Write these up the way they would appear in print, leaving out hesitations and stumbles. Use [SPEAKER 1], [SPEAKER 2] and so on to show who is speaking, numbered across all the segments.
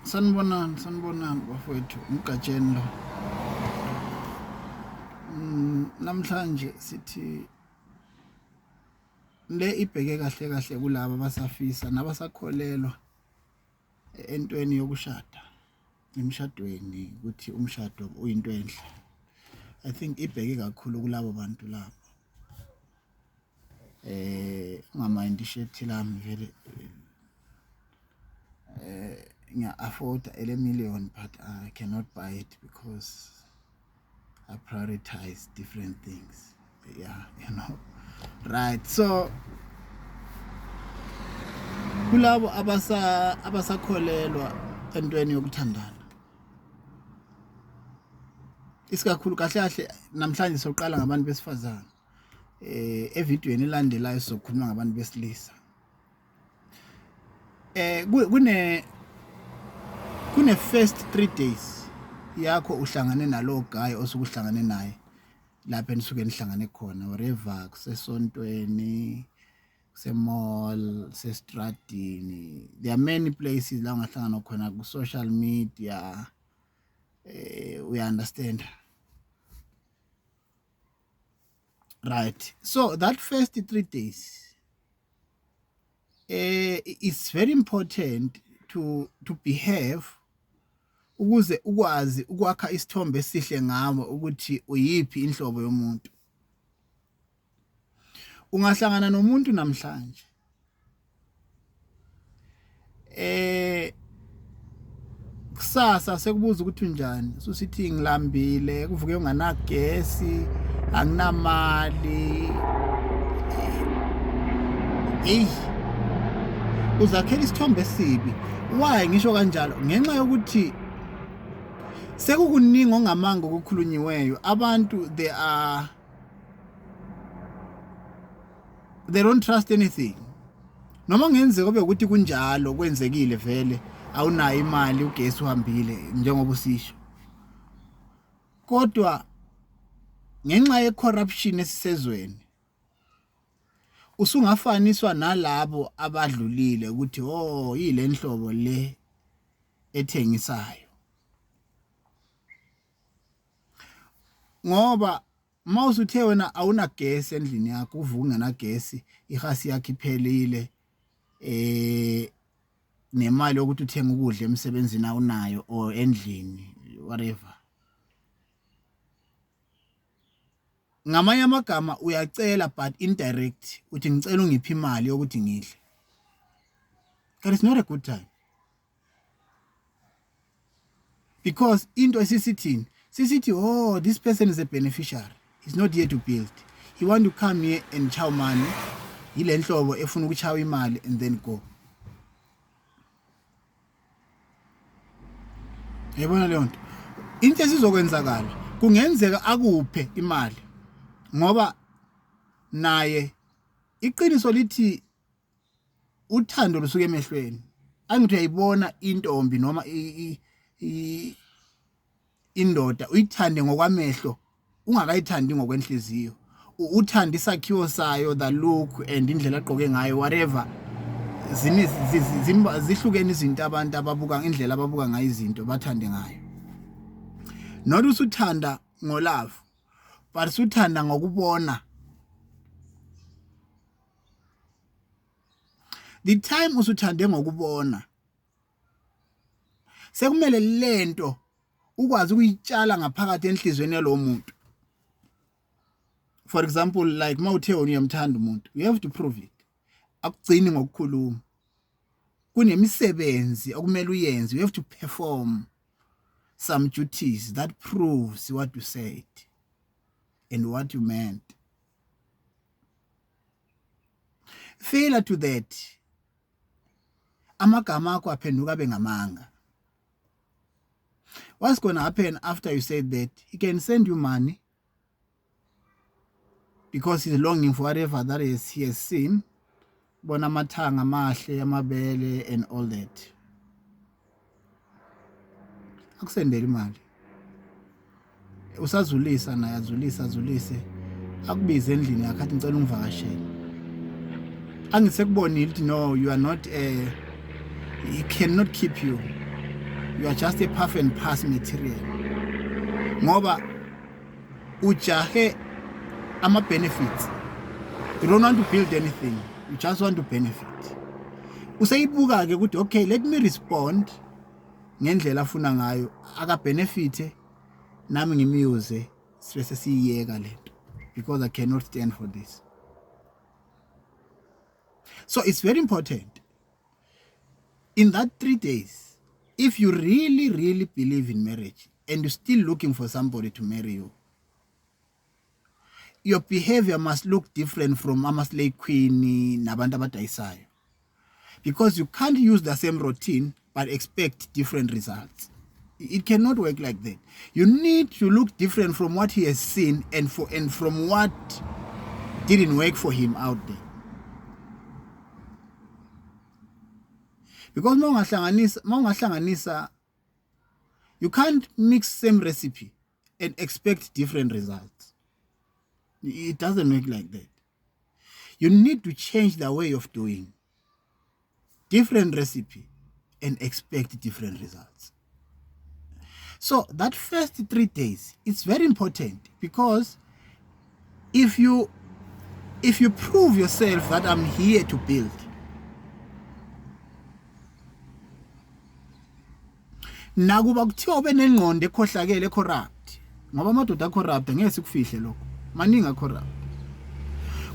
[SPEAKER 1] Sanibonani, sanibonani bafowethu, uMgatsheni lo. Namhlanje sithi le ibheke kahle kahle kulabo abasafisa nabasakholelwa entweni yokushada emshadweni ukuthi umshado uyinto enhle. I think ibheke kakhulu kulabo bantu labo. Ungamayindi ishethi lami vele ngiya-afforda ele million but I cannot buy it because I prioritize different things. Yeah, you know. Right. So kulabo abasa abasakholelwa entweni yokuthandana isikakhulu kahle kahle namhlanje soqala ngabantu besifazane evidweni elandelayo sizokhuluma ngabantu besilisa. Kune first 3 days yakho uhlangane nalowo guy osuke uhlangane naye lapha enisuke nihlangane khona, wherever, kusesontweni, kusemall, sestradini, there are many places la ungahlangana khona, ku social media, we understand, right? So that first 3 days, it's very important to behave ukuze ukwazi ukwakha isithombe esihle ngawe ukuthi uyiphi inhlobo yomuntu. Ungahlangana nomuntu namhlanje, kusasa sekubuza ukuthi unjani, ususithi ngilambile, kuvuke unganagesi, anginamali. Hey, uzakhela isithombe esibi. Why ngisho kanjalo? Ngenxa yokuthi sekukuningi ongamanga okukhulunyiweyo. Abantu, they don't trust anything. Noma kungenzeka kube ukuthi kunjalo, kwenzekile vele, awunayo imali, ugesi uhambile njengoba usisho, kodwa ngenxa ye-corruption esisezweni usungafaniswa nalabo abadlulile ukuthi oh, yile nhlobo le ethengisayo. Ngoba uma usuthe wena awunagesi endlini yakho, uvuka ungenagesi, ihasi yakho iphelile, nemali yokuthi uthenge ukudla emsebenzini awunayo or endlini, whatever, ngamanye amagama uyacela, but indirect uthi ngicela ungiphe imali yokuthi ngidle. That is not a good time, because into esisithini, sisithi, "Oh, this person is a beneficiary. He's not here to build. He want to come here and chow money. Yile nhlobo efuna ukuchawa imali and then go." Yabona leyo nto, into esizokwenzakala, kungenzeka akuphe imali ngoba naye iqiniso lithi uthando lusuka emehlweni. Angithi uyayibona intombi noma indoda, uyithande ngokwamehlo ungakayithandi ngokwenhliziyo. Uthanda isakhiwo sayo, the look and indlela agqoke ngayo, whatever. Zihlukene izinto abantu ababuka, indlela ababuka ngayo izinto, bathande ngayo. Not usuthanda ngolove, but usuthanda ngokubona. The time usuthande ngokubona, sekumele lento ukwazi ukuyitshala ngaphakathi enhlizweni yalowo muntu. For example, like mawuthe wena uyamthanda umuntu, you have to prove it. Akugcini ngokukhuluma, kunemisebenzi okumele uyenze. You have to perform some duties that proves what you said and what you meant. Failure to that, amagama akho aphenduka abe ngamanga. What's going to happen after you said that? He can send you money because he's longing for whatever that is he has seen, bona amathanga amahle, amabele and all that. Akusendele imali, usazulisa naye, azulise, azulise, akubize endlini yakhe, athi ngicela ungivakashele. Angisekubonile ukuthi no, you are not, he cannot keep you. You are just a puff and pass material, ngoba ujahe ama benefits. You don't want to build anything, you just want to benefit. Useyibuka ke ukuthi okay, let me respond ngendlela afuna ngayo, akabenefite nami ngimuse, sibese siyiyeka lento, because I cannot stand for this. So it's very important in that 3 days, if you really really believe in marriage and you're still looking for somebody to marry you, your behavior must look different from ama-slay queen nabantu abadayisayo, because you can't use the same routine but expect different results. It cannot work like that. You need to look different from what he has seen and from what didn't work for him out there, because mawungahlanganisa, you can't mix same recipe and expect different results. It doesn't work like that. You need to change the way of doing, different recipe and expect different results. So that first 3 days, it's very important, because if you prove yourself that I'm here to build, nakuba kuthiwa ube nengqondo ekhohlakele, corrupt, ngoba amadoda corrupt, ngeke sikufihle lokho, maningi corrupt,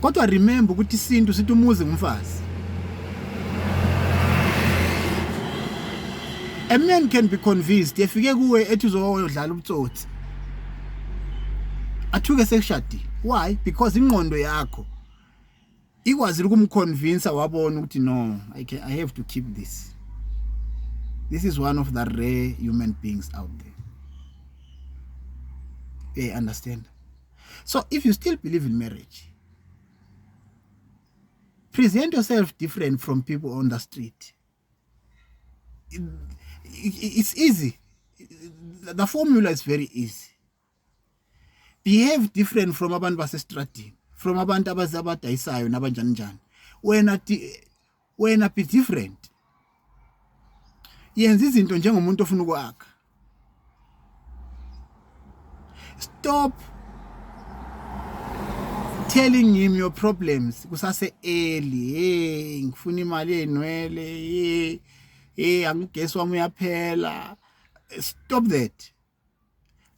[SPEAKER 1] kodwa remember ukuthi isintu sithi umuzi ngumfazi. A man can be convinced, efike kuwe ethi uzoyodlala ubutsotsi, athuke sekushadile. Why? Because ingqondo yakho ikwazile ukumconvince, wabona ukuthi no, I have to keep this. This is one of the rare human beings out there. You understand? So if you still believe in marriage, present yourself different from people on the street. It's easy. The formula is very easy. Behave different from abantu basestradini, from abantu abadayisayo nabanjani njani. Wena be different. Yenza izinto njengomuntu ofuna ukwakha. Stop telling him your problems kusase early. Hey, ngifuna imali yenwele, hey hey, angigesi wami uyaphela. Stop that.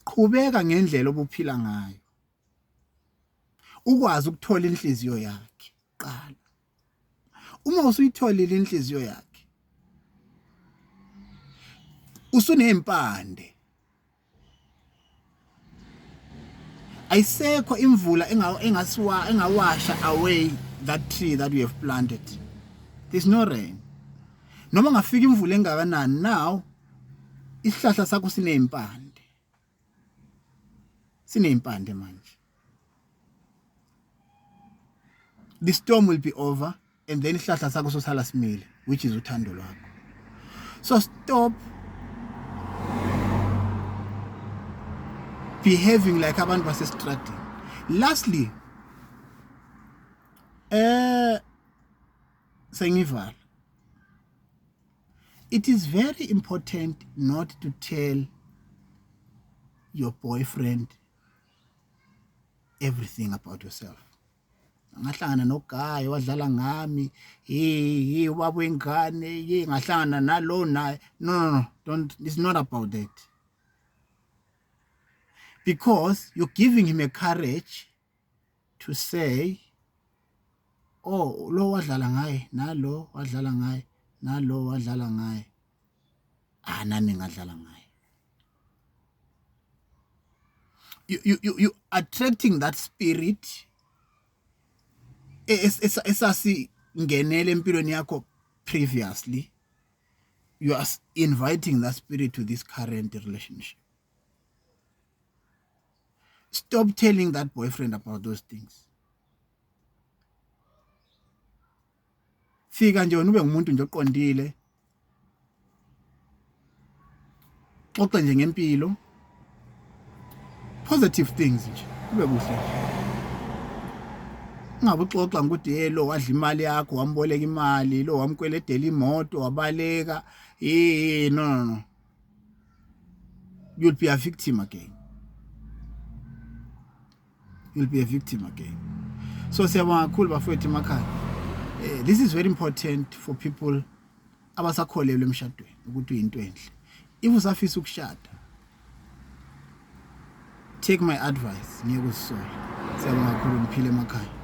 [SPEAKER 1] Qhubeka ngendlela obuphila ngayo, ukwazi ukuthola inhliziyo yakhe qala. Uma usuyitholile inhliziyo yakhe, usunempande, ayisekho imvula engasiwa engawasha away that tree that you have planted. There's no rain, noma ngafika imvula engakanani. Now isihlahla sakho sinezimpande, sinezimpande manje. The storm will be over and then isihlahla sakho sosala simile, which is uthando lwakho. So stop behaving like abantu basestradini. Lastly, sengivala, it is very important not to tell your boyfriend everything about yourself. Ngahlangana noguy wadlala ngami, hey hey, ubaba wengane, hey, ngahlangana nalo naye. No, no, no, don't. It's not about that, because you're giving him a courage to say, oh, lo wadlala ngaye, nalo wadlala ngaye, nalo wadlala ngaye, ah, nami ngadlala ngaye. You attracting that spirit esasingenele empilweni yakho previously. You are inviting that spirit to this current relationship. Stop telling that boyfriend about those things. Fika nje wena ube ngumuntu nje oqondile, xoxe nje ngempilo, positive things nje, kube kuhle. Ungabe uxoxa ngokuthi hey, lo wadla imali yakho, wamboleka imali, lo wamkweledela imoto wabaleka. Hey, no, no, no. You'll be a victim again, you'll be a victim again. So siyabonga kakhulu bafowethu emakhaya. This is very important for people abasakholelwa emshadweni ukuthi uyinto enhle. If usafisa ukushada, take my advice, ngeke uzisola. Siyabonga kakhulu, ngiphile emakhaya.